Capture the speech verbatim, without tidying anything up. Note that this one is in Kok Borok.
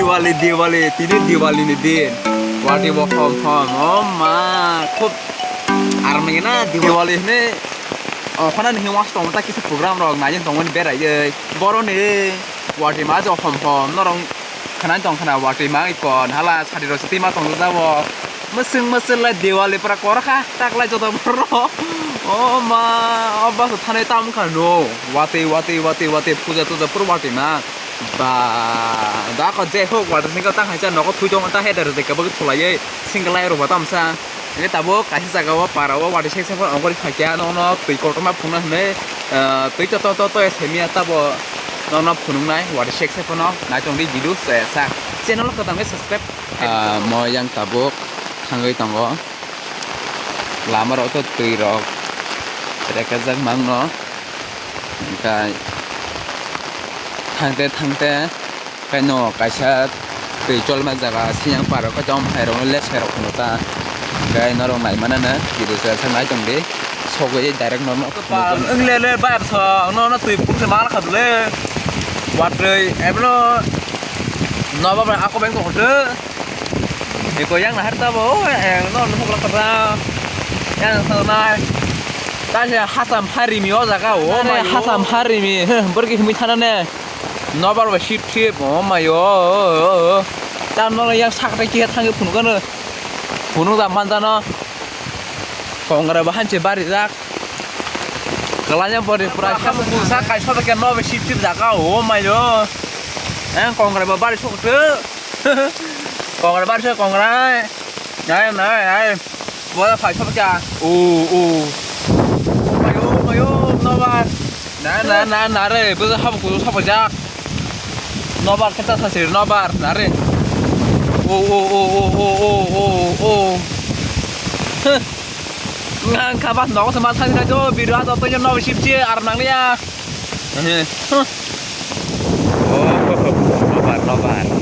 Diwali, Diwali, tini Diwali ni din. Wati bo hom hom, oh ma, khub aram nangya na Diwali hwnwi. Oh, khana ni himwas tong ta kisa program rok nai tong mani berai ei. Boro ni wati ma jo hom hom norong khana tong khana wati ma ikon hala sadi rok siti ma tong jabo. Mwswng mwswk lai Diwali pura kor kha tak lai joto borok. Oh ma, oh basa thanai tam kha no. Wati wati wati wati puja tuja pura wati ma. Ba, da ko je hok water ni ko ta hai cha nogo thui tong ta header je kabak thulai ei single lai ro ba tam sa. Ni tabuk kaisa jaga o para o water sek sek ongkori kha kya no no twi kotorma phungna hwnwi, ah, twi to to to to se miya tabo no no phunung nai water sek sek no nai tong di video se sa channel ko tang subscribe. Ah, mo yang tabuk thangwi tongo lama rok to twi rok rekajak mang no. Hwnkhe thangte thangte kaino kaisa twi cholma jaga siyang parok khe tamo hai rokno left side rok phano ta hwnkhe norok nai manano video se nai tongdi sogwi direct norok phunukgwi. Wng le le bayap thong nono twi phung se mal kha dule watwi ebono nobo bai ako beng tong khe. Eko yang nahar tabo, eh, no, no, no, no, yang sanai. Ta se hasam harimi o jaga, o mai, hasam harimi, borki himi thana ne. Nobar ba ship ship, o mai, o. Ta no yang sakta ki thang phunu kano. Phunu da man jano. Kongra ba hanche bari jak. Kalanya bori pura hamu sa kai sobe ke no ship ship jaga, o mai, o. Yang kongra ba bari sok tu. Kongrai bar se kongrai. Nai, nai, nai. Bola phai sobo kya. O, o. Mayo, mayo, nobar. Na, na, na, na re. Bo habo kudu sobo jak. Nobar keta sasir nobar na re. O, o, o. Ngang kaba nogo sama thang na jo biru ato to no sip che ar nang ya. He. Oh, nobar, nobar.